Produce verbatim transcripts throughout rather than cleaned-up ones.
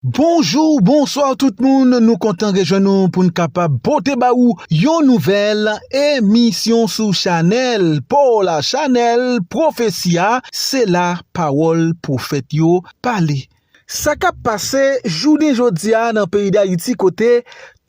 Bonjou, bonswa tout moun, nou kontan rejwenn nou pou n kapab pote ba ou yon nouvèl emisyon sou chanèl pa w la, chanèl Pwofesi a, se la pawòl pwofèt yo pale. Sa k ap pase jounen jodi a nan peyi Dayiti kote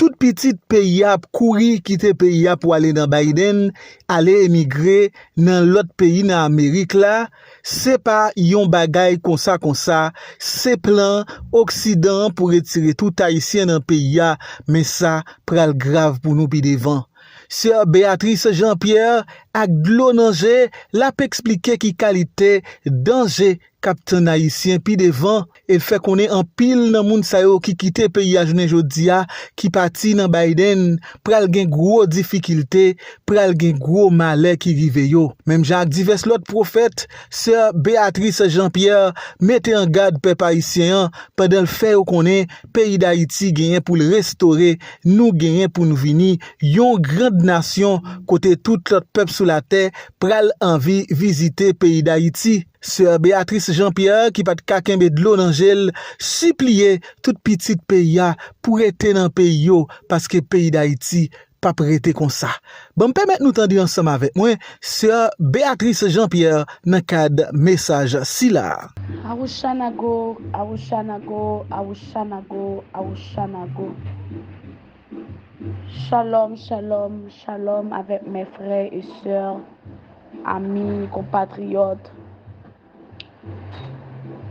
tout pitit peyi a ap kouri kite peyi a pou ale nan Biden, ale emigre nan lòt peyi nan Amerik la, se pa yon bagay konsa konsa, se plan Oksidan an pou retire tout Ayisyen nan peyi a, men sa pral grav pou nou pi devan. Sè Béatrice Jean Pierre, ak dlo nan je, l ap eksplike ki kalite danje k ap tann Ayisyen pi devan, e l fè konnen anpil nan moun sa yo ki kite peyi a jounen jodi a, ki pati nan Biden, pral gen gwo difikilte, pral gen gwo malè ki rive yo. Menm jan ak divès lòt pwofèt, sè Béatrice Jean Pierre mete an gad pèp ayisyen an pandan l fè yo konnen peyi Dayiti genyen pou l restore, nou genyen pou n vini yon grand nasyon kote tout lòt pèp sou latè pral anvi vizite peyi Dayiti. Sè Béatrice Jean Pierre, ki pa t ka kenbe dlo nan je l, sipliye tout pitit peyi a pou rete nan peyi yo, paske peyi Dayiti p ap rete konsa. Ban m pèmèt nou tande ansanm avèk mwen sè Béatrice Jean Pierre nan kad mesaj sila a. Awouchanago, Awouchanago, Awouchanago, Awouchanago. Shalom, shalom, shalom avèk mes frères et sœurs, amis, compatriotes.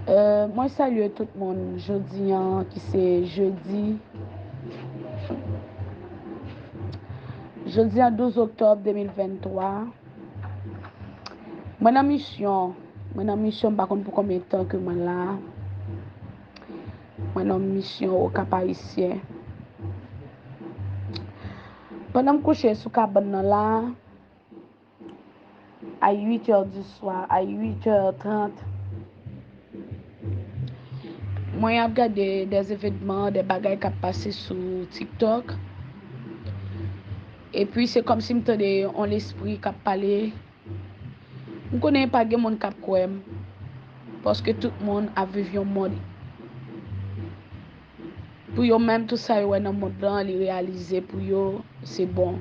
Euh, mwen salye tout moun jodi an ki se jedi, jedi an douz oktòb de mil venntwa. Mwen nan misyon, mwen nan misyon, m pa konn pou konbyen tan ke mwen la. Mwen nan misyon Okap Ayisyen. Pandan m kouche sou kabann nan la, a uit è di swa, a uit è trant, mwen ap gade des événements, des bagay k ap pase sou TikTok. Epi se kòmsi m tande yon lespri k ap pale. M konnen pa gen moun k ap kwè m, paske tout moun ap viv yon mond pou yo menm, tout sa yo wè nan mond lan, li reyalize pou yo, se bon.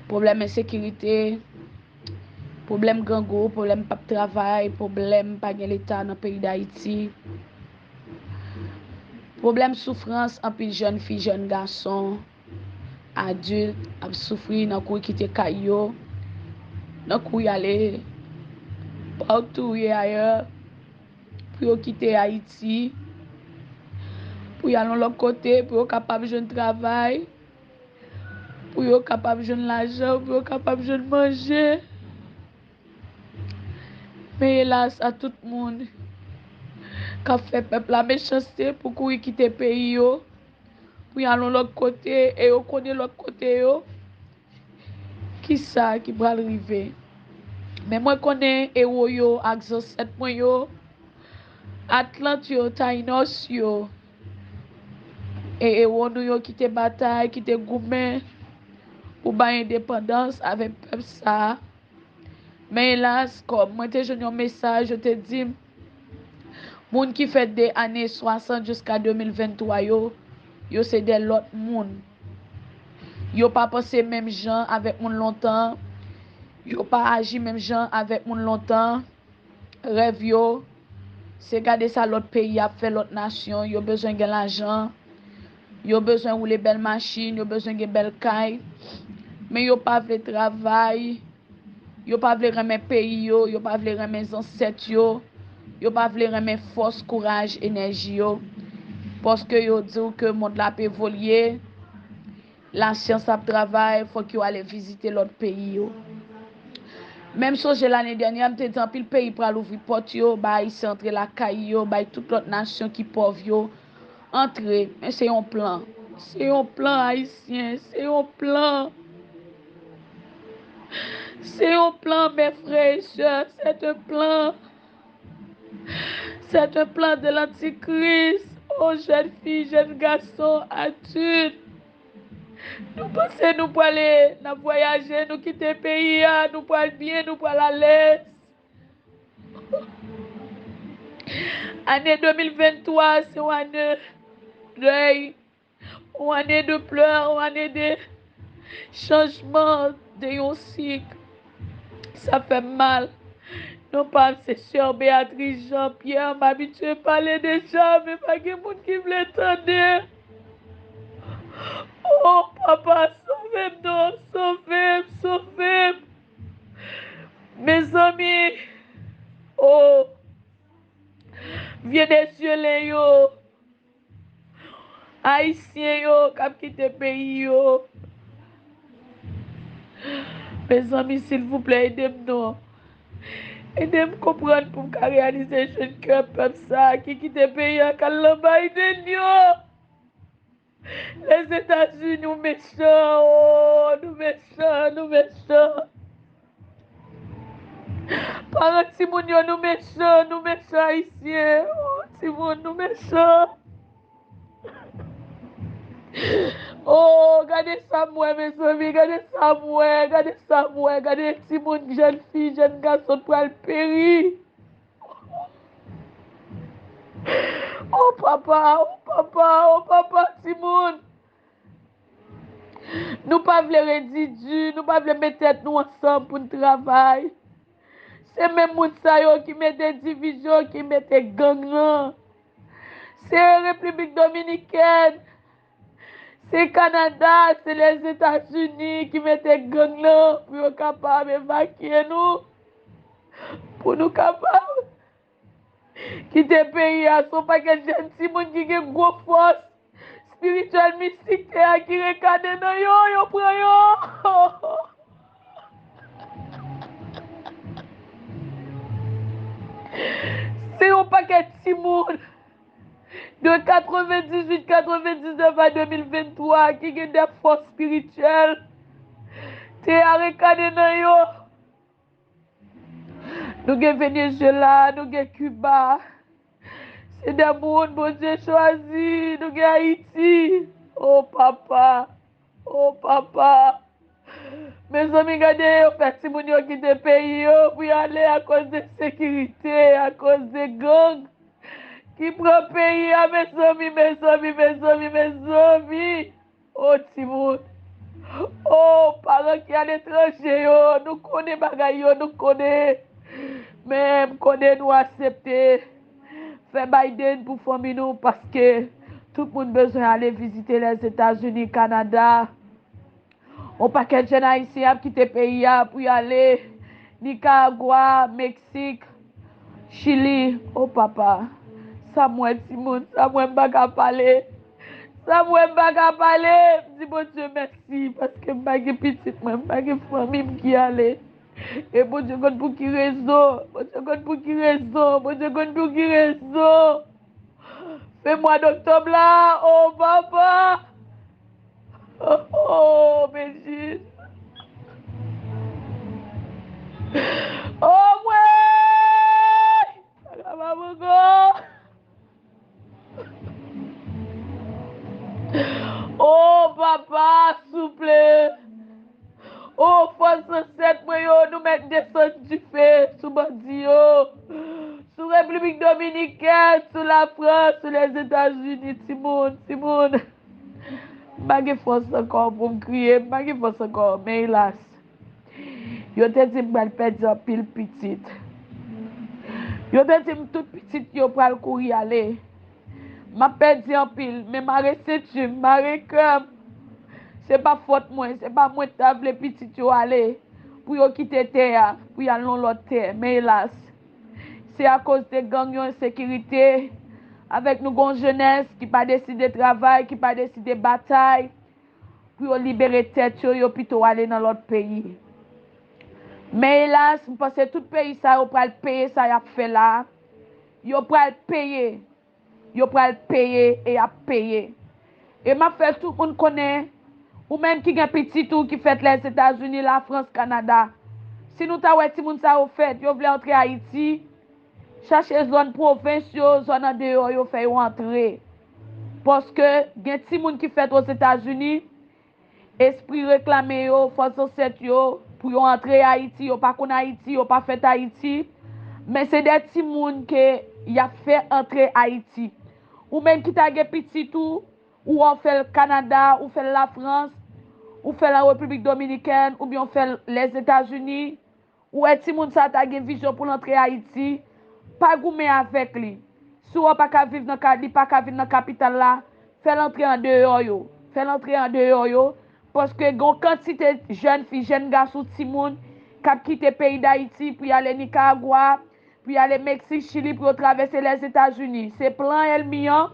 Pwoblèm ensekirite, pwoblèm grangou, pwoblèm p ap travay, pwoblèm pa gen leta nan peyi Dayiti, pwoblèm soufrans anpil jèn fi, jèn gason, adilt ap soufri nan kouri kite kay yo, nan kouri ale patou ye ayè, pou yo kite Ayiti, pou y al yon lòt kote, pou yo kapab jwenn travay, pou yo kapab jwenn lajan, pou yo kapab jwenn manje. Men elas a tout moun k ap fè pèp la mechanste pou kouri kite peyi yo, pou y al yon lòt kote, e yo konnen lòt kote yo, kisa ki pral rive. Men mwen konnen ewo yo ak zansèt mwen yo, Atlant yo, Tayinòs yo, e ewo nou yo ki te batay, ki te goumen pou bay endepandans avèk pèp sa a. Men elas, kòm mwen te jwenn yon mesaj, yo te di m, moun ki fèt de ane swasant jiska de mil venntwa yo, yo se de lòt moun. Yo pa panse menm jan avèk moun lontan. Yo pa aji menm jan avèk moun lontan. Rèv yo, se gade sa lòt peyi ap fè, lòt nasyon. Yo bezwen gen lajan. Yo bezwen woule bèl machin. Yo bezwen gen bèl kay. Men yo pa vle travay. Yo pa vle renmen peyi yo, yo pa vle renmen zansèt yo, yo pa vle renmen fòs, kouraj, enèji yo. Paske yo di w ke mond la ap evolye, lasyans ap travay, fòk yo ale vizite lòt peyi yo. Men m sonje lane dènyè, m te di anpil peyi pral ouvri pòt yo, bay Ayisyen antre lakay yo, bay tout lòt nasyon ki pòv yo, antre, men se yon plan. Se yon plan ayisyen, se yon plan. Se yon plan, mes frères et sœurs, c'est un plan. C'est un plan de l'antichrist. Oh, jèn fi, jèn gason, adilt. Nou panse nou prale, n ap vwayaje, nou kite peyi a, nou pral byen, nou pral alèz. Ane de mil venntwa se yon ane dèy, yon ane de plè, yon ane de chanjman, de yon sik. Sa fè m mal. Non pa m se sè Beatrice Jean Pierre, m abitye pale deja, men pa gen moun ki vle tande. Oh, papa, sove m non, sove m, sove m. Mezanmi, oh, Venezuelyen yo, Ayisyen yo k ap kite peyi yo. Mezanmi, silvouplè, ede m non. Ede m konprann pou m ka reyalize jèn kè pèp sa a ki kite peyi a k al nan Biden yo. Lèzetazini, nou mechan, oh, nou mechan, nou mechan. Paran timoun yo, nou mechan, nou mechan, Ayisyen. Oh, timoun, nou mechan. Oh, gade sa m wè, mezanmi, gade sa m wè, gade sa m wè, gade timoun, jèn fi, jèn gason pral peri. Oh papa, oh papa, oh papa, timoun. Nou pa vle redi di, nou pa vle met tèt nou ansanm pou n travay. Se menm moun sa yo ki mete divizyon, ki mete gang nan. Se Repiblik Dominikèn, se Kanada, se Lèzetazini ki mete gang nan pou yo kapab evakye nou, pou nou kapab kite peyi a. Se yon pakèt jèn timoun ki gen gwo fòs espirityèl, mistik tè a ki rekane nan yo, yo pran yo. Se yon pakèt timoun de katrevendizuit, katrevendiznèf a de mil venntwa ki gen de fòs espirityèl. Tè a rekane nan yo. Nou gen Venezuela, nou gen Kiba. Se de moun Bondye chwazi. Nou gen Ayiti. Oh papa. Oh papa. Mezanmi, gade yo fè timoun yo kite peyi yo pou y ale akoz de sekirite, akoz de gang ki pran peyi a, mezanmi, mezanmi, mezanmi, mezanmi. Oh, timoun. Oh, paran ki aletranje yo, nou konnen bagay yo, nou konnen. Men m konnen nou aksepte fè Biden pou fanmi nou, paske tout moun bezwen ale vizite Lèzetazini, Kanada. Yon pakèt jèn Ayisyen ap kite peyi a pou y ale Nikaragwa, Meksik, Chili. Oh papa, sa m wè timoun, sa m wè m pa ka pale. Sa m wè m pa ka pale. M di Bondye mèsi paske m pa gen pitit mwen, m pa gen fanmi m ki ale. E Bondye konn pou ki rezon, Bondye konn pou ki rezon, Bondye konn pou ki rezon. Fè mwa doktòb la, oh papa. Oh, oh, men Jezi. Oh, mwen. Sa ka pa bon ankò. Oh, papa, souple. Oh, fòs zansèt mwen yo, nou mèt desann dife sou bandi yo. Sou Repiblik Dominikèn, sou Lafrans, sou Lèzetazini, timoun, timoun. M pa gen fòs ankò pou m kriye, m pa gen fòs ankò, men elas. Yo te di m pral pèdi anpil pitit. Yo te di m tout pitit yo pral kouri ale. M ap pèdi anpil, men mare senti m, mare kè m. Se pa fòt mwen, se pa mwen ki ta vle pitit yo ale, pou yo kite tè a, pou y al nan lòt tè. Men elas, se akoz de gang yo, ensekirite, avèk nou gon jenès ki pa deside travay, ki pa deside batay, pou yo libere tèt yo, yo pito ale nan lòt peyi. Men elas, m panse tout peyi sa yo pral peye sa y ap fè la. Yo pral peye. Yo pral peye e y ap peye. E m ap fè tout moun konnen, ou menm ki gen pitit ou ki fèt Lèzetazini, Lafrans, Kanada, si nou ta wè timoun sa yo fèt, yo vle antre Ayiti, chache zòn pwovens yo, zòn andeyò yo, fè yo antre. Paske gen timoun ki fèt Ozetazini, espri reklame yo, fòs zansèt yo, pou yo antre Ayiti, yo pa konn Ayiti, yo pa fèt Ayiti. Men se de timoun ke y ap fè antre Ayiti. Ou menm ki ta gen pitit ou, ou wè w fè l Kanada, ou fè l Lafrans, ou fè l an Repiblik Dominikèn, oubyen w fè l Lèzetazini, ou wè timoun sa ta gen vizyon pou l antre Ayiti, pa goumen avèk li. Si w wè pa ka viv nan ka, li pa ka vin nan kapital la, fè l antre andeyò yo. Fè l antre andeyò yo, paske gen yon kantite jèn fi, jèn gason, timoun k ap kite peyi Dayiti pou y ale Nikaragwa, pou y ale Meksik, Chili, pou yo travèse Lèzetazini. Se plan ènmi an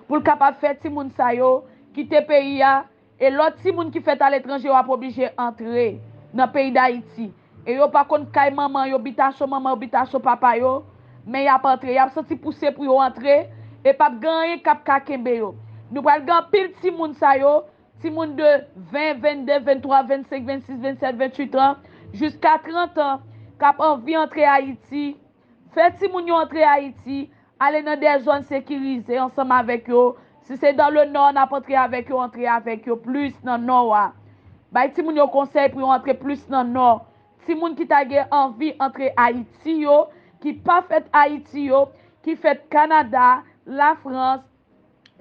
pou l kapab fè timoun sa yo kite peyi a, e lòt timoun ki fèt aletranje yo ap oblije antre nan peyi Dayiti. E yo pa konn kay manman yo, bitasyon manman yo, bitasyon papa yo, men y ap antre. Y ap santi pouse pou yo antre, e p ap gen anyen k ap ka kenbe yo. Nou pral gen anpil timoun sa yo, timoun de ven, vennde, venntwa, vennsenk, vennsis, vennsèt, vennwit an, jiska trant an, k ap anvi antre Ayiti. Fè timoun yo antre Ayiti, ale nan de zòn sekirize ansanm avèk yo. Si se dans le nord n ap antre avèk yo, antre avèk yo plis nan nò a. Bay timoun yo konsèy pou yo antre plis nan nò. Timoun ki ta gen anvi antre Ayiti yo, ki pa fèt Ayiti yo, ki fèt Kanada, Lafrans,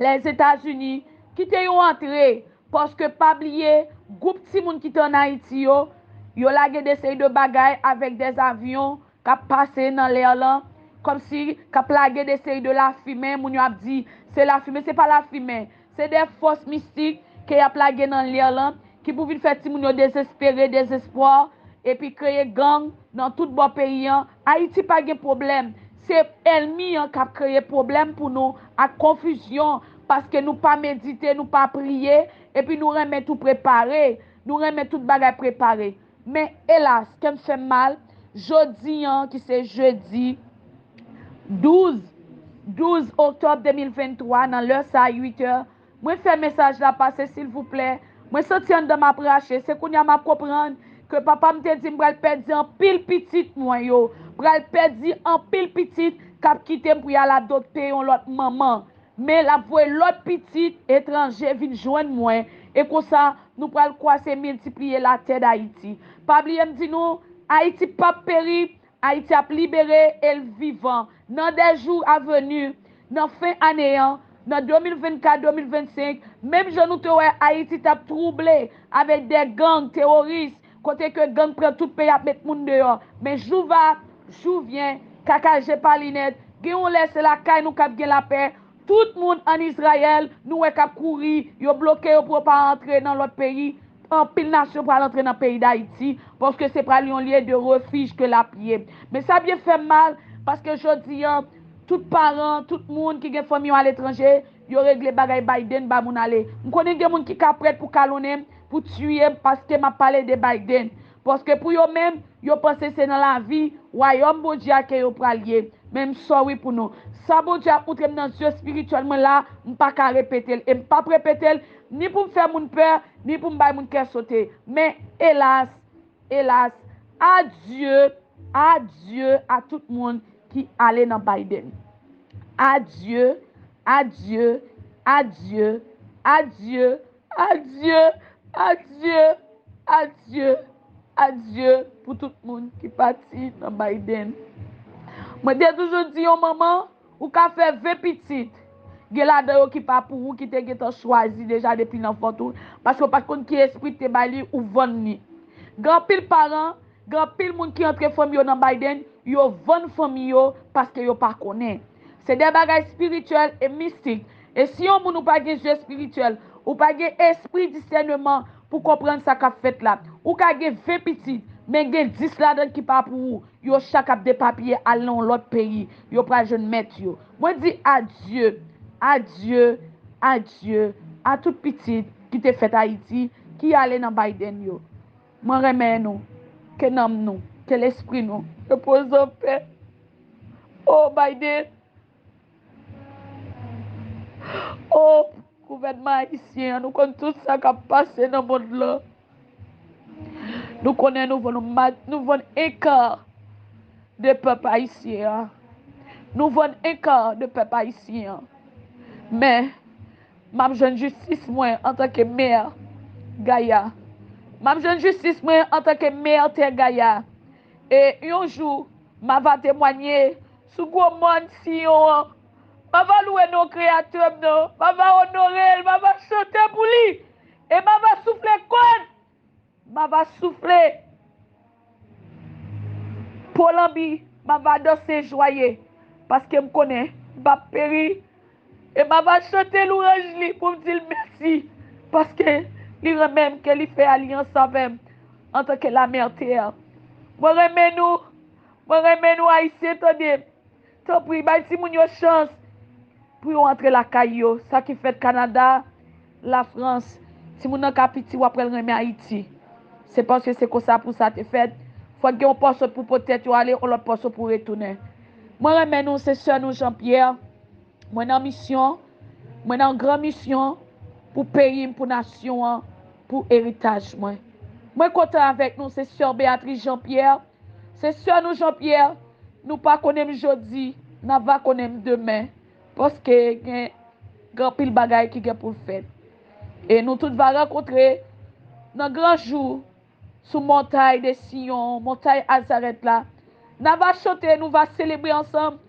Lèzetazini, kite yo antre, paske pa bliye, gwoup timoun ki te ann Ayiti yo, yo lage de seri de bagay avèk de avyon k ap pase nan lè lan, kòmsi k ap lage de seri de lafimen, moun yo ap di, se lafimen, se pa lafimen, se de fòs mistik ke y ap lage nan lè lan, ki pou vin fè timoun yo dezespere, dezespwa, epi kreye gang nan tout bò peyi an. Ayiti pa gen pwoblèm. Se ènmi an k ap kreye pwoblèm pou nou ak konfizyon, paske nou pa medite, nou pa priye, epi nou renmen tou prepare. Nou renmen tout bagay prepare. Men elas, kè m fè m mal, jodi an ki se jedi douz, douz oktòb de mil venntwa, nan lè sa a, uit è, mwen fè mesaj la pase, silvouplè. Mwen santi anndan m ap rache. Se kounye a m ap konprann ke papa m te di m pral pèdi anpil pitit mwen yo. Pral pèdi anpil pitit k ap kite m pou y al adopte yon lòt manman. Men l ap voye lòt pitit etranje vin jwenn mwen. E konsa, nou pral kwase miltipliye latè Dayiti. Pa bliye m di nou, Ayiti p ap peri, Ayiti ap libere e l vivan. Nan de jou a veni, nan fen ane an, nan de mil vennkat, de mil vennsenk, menm jan nou te wè Ayiti t ap twouble avèk de gang teworis, kote ke gang pran tout peyi ap met moun deyò. Men jou va, jou vyen, kaka je pa linèt, gen yon lè se lakay nou k ap gen lapè, tout moun ann Izrayèl, nou wè k ap kouri, yo bloke yo pou yo pa antre nan lòt peyi. Anpil nasyon pral antre nan peyi Dayiti, paske se pral yon lye de refij ke l ap ye. Men sa byen fè m mal, paske jodi an, tout paran, tout moun ki gen fanmi yo aletranje, yo regle bagay Biden ba moun ale. M konnen gen moun ki ka prèt pou kalonnen m, pou tiye m, paske m ap pale de Biden. Paske pou yo menm, yo panse se nan lavi, wayòm Bondye a ke yo pral ye. Men m sorry pou nou. Sa Bondye ap montre m nan zye espirityèl mwen la, m pa ka repete l. E m p ap repete l, ni pou m fè moun pè, ni pou m bay moun kè sote. Men, elas, elas, adye, adye a tout moun ki ale nan Biden. Adye, adye, adye, adye, adye, adye, adye, adye pou tout moun ki pati nan Biden. Mwen te toujou di yon manman, ou ka fè ven pitit. Gen ladan yo ki pa pou ou, ki te gentan chwazi deja depi nan vant ou, paske w pa t konn ki espri ki te bay li, ou vann li. Gen anpil paran, gen anpil moun ki antre fanmi yo nan Biden, yo vann fanmi yo paske yo pa konnen. Se de bagay espirityèl e mistik. E si yon moun ou pa gen zye espirityèl, ou pa gen espri disèneman pou konprann sa k ap fèt la, ou ka gen ven pitit, men gen dis ladan ki pa pou ou. Yo chak ap depapiye al nan yon lòt peyi. Yo pral jwenn mèt yo. Mwen di adye, adye, adye a tout pitit ki te fèt Ayiti, ki ale nan Biden yo. Mwen renmen nou. Ke nanm nou, ke lespri nou repoze an pè. O Biden, o gouvènman ayisyen an, nou konn tout sa k ap pase nan mond lan. Nou konnen nou vann, nou vann enka de pèp ayisyen an. Nou vann enka de pèp ayisyen an. Men, m ap jwenn jistis mwen antanke mè Gaya. M ap jwenn jistis mwen antanke mè tè Gaya. E yon jou, m ava temwanye sou gwo mòn Siyon an. M ava lwe non Kreyatè m nan. M ava onore l. M ava chante pou li. E m ava soufle kòn. M ava soufle. Polanbi, m ava danse jwaye, paske m konnen m p ap peri. E m ava chante lwanj li pou m di l mèsi, paske li renmen m, ke li fè alyans avè m antanke lamètè. Mwen renmen nou, mwen renmen nou Ayisyen, tande. Tanpri, bay timoun yo chans pou yo antre lakay yo. Sa ki fèt Kanada, Lafrans, timoun nan ka piti, w ap wè l renmen Ayiti. Se paske se konsa pou sa te fèt. Fòk gen yon pòso pou pote tèt yo ale, yon lòt pòso pou retounen. Mwen renmen nou, se sè nou Jean Pierre. Mwen nan misyon, mwen nan gran misyon pou peyi m, pou nasyon an, pou eritaj mwen. Mwen kontan avèk nou, se sè Beatrice Jean Pierre. Se sè nou Jean Pierre, nou pa konnen m jodi, n ap va konnen m demen, paske gen, gen anpil bagay ki gen pou l fèt. E nou tout va rankontre nan gran jou, sou montay de Siyon, montay Nazarèt la. N a va chante, nou va selebre ansanm,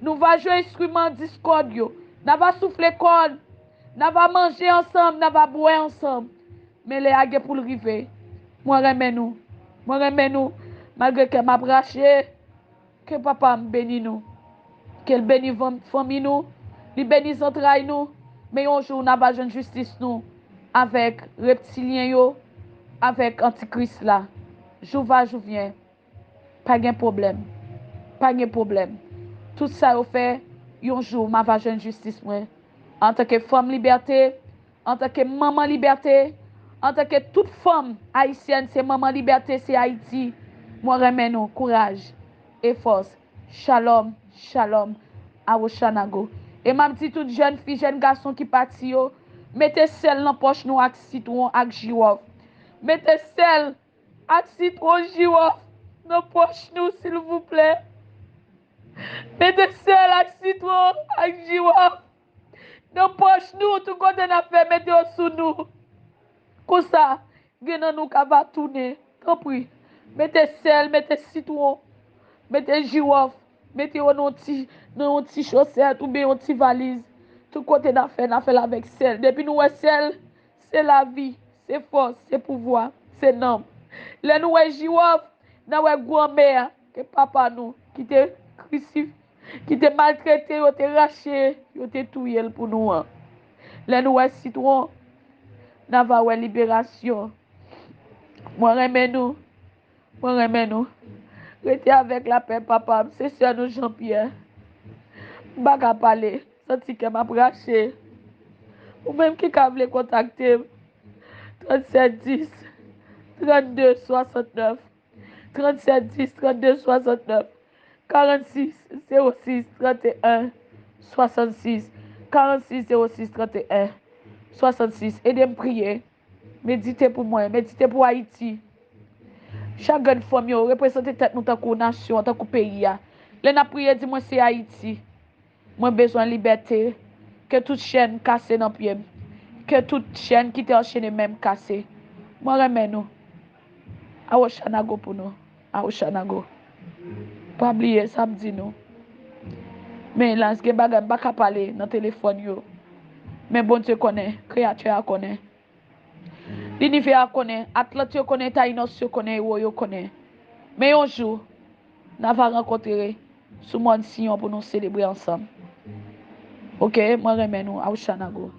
nou va jwe enstriman diskòd yo, n a va soufle kòn, n a va manje ansanm, n a va bwè ansanm. Men lè a gen pou l rive. Mwen renmen nou. Mwen renmen nou. Malgre kè m ap rache, ke Papa m beni nou. Ke l beni van-, fanmi nou. Li beni zantray nou. Men yon jou, n a va jwenn jistis nou avèk reptilyen yo, avèk antikris la. Jou va, jou vyen. Pa gen pwoblèm. Pa gen pwoblèm. Tout sa yo fè, yon jou, m a va jwenn jistis mwen. Antanke fanm libète, antanke manman libète, antanke tout fanm ayisyèn, se manman libète, se Ayiti. Mwen renmen nou. Kouraj e fòs. Shalom, shalom, Awochanago. E m ap di tout jèn fi, jèn gason ki pati yo, mete sèl nan pòch nou ak sitwon ak jiwòf. Mete sèl ak sitwon, jiwòf nan pòch nou, silvouplè. Mete sèl ak sitwon ak jiwòf nan pòch nou, tout kote n ap fè, mete yo sou nou. Konsa, gen nan nou ka va tounen. Tanpri, mete sèl, mete sitwon, mete jiwòf, mete yo nan yon ti, nan yon ti chosèt oubyen yon ti valiz. Tout kote n ap fè, n ap fè l avèk sèl. Depi nou wè sèl, se lavi, se fòs, se pouvwa, se nanm. Lè nou wè jiwòf, n a wè granmè a, ke papa nou, ki te krisif-, ki te maltrete, yo te rache, yo te touye l pou nou an. Lè nou wè sitwon, n a va wè liberasyon. Mwen renmen nou. Mwen renmen nou. Rete avèk lapè, papa m. Se sè nou Jean Pierre. M pa ka pale. Santi kè m ap rache. Ou menm ki ka vle kontakte m, trannsèt dis, trannde swasantnèf, trannsèt dis, trannde swasantnèf, karannsis zewo sis, tranteyen swasannsis, karannsis zewo sis, tranteyen swasannsis. Ede m priye. Medite pou mwen, medite pou Ayiti. Chak grenn fanm yo, reprezante tèt nou tankou nasyon an, tankou peyi a. Lè n ap priye, di, "Mwen se Ayiti. Mwen bezwen libète. Ke tout chèn kase nan pye m. Ke tout chèn ki te anchene men m kase." Mwen renmen nou. Awochanago pou nou. Awochanago. Pa bliye sa m di nou. Men elas, gen bagay m pa ka pale nan telefòn yo. Men Bondye konnen, Kreyatè a konnen. Linivè a konnen, Atlant yo konnen, Tayinos yo konnen, Ewo yo konnen. Men yon jou, n a va rankontre sou mòn Siyon pou nou selebre ansanm. Oke, mwen renmen nou, Awochanago.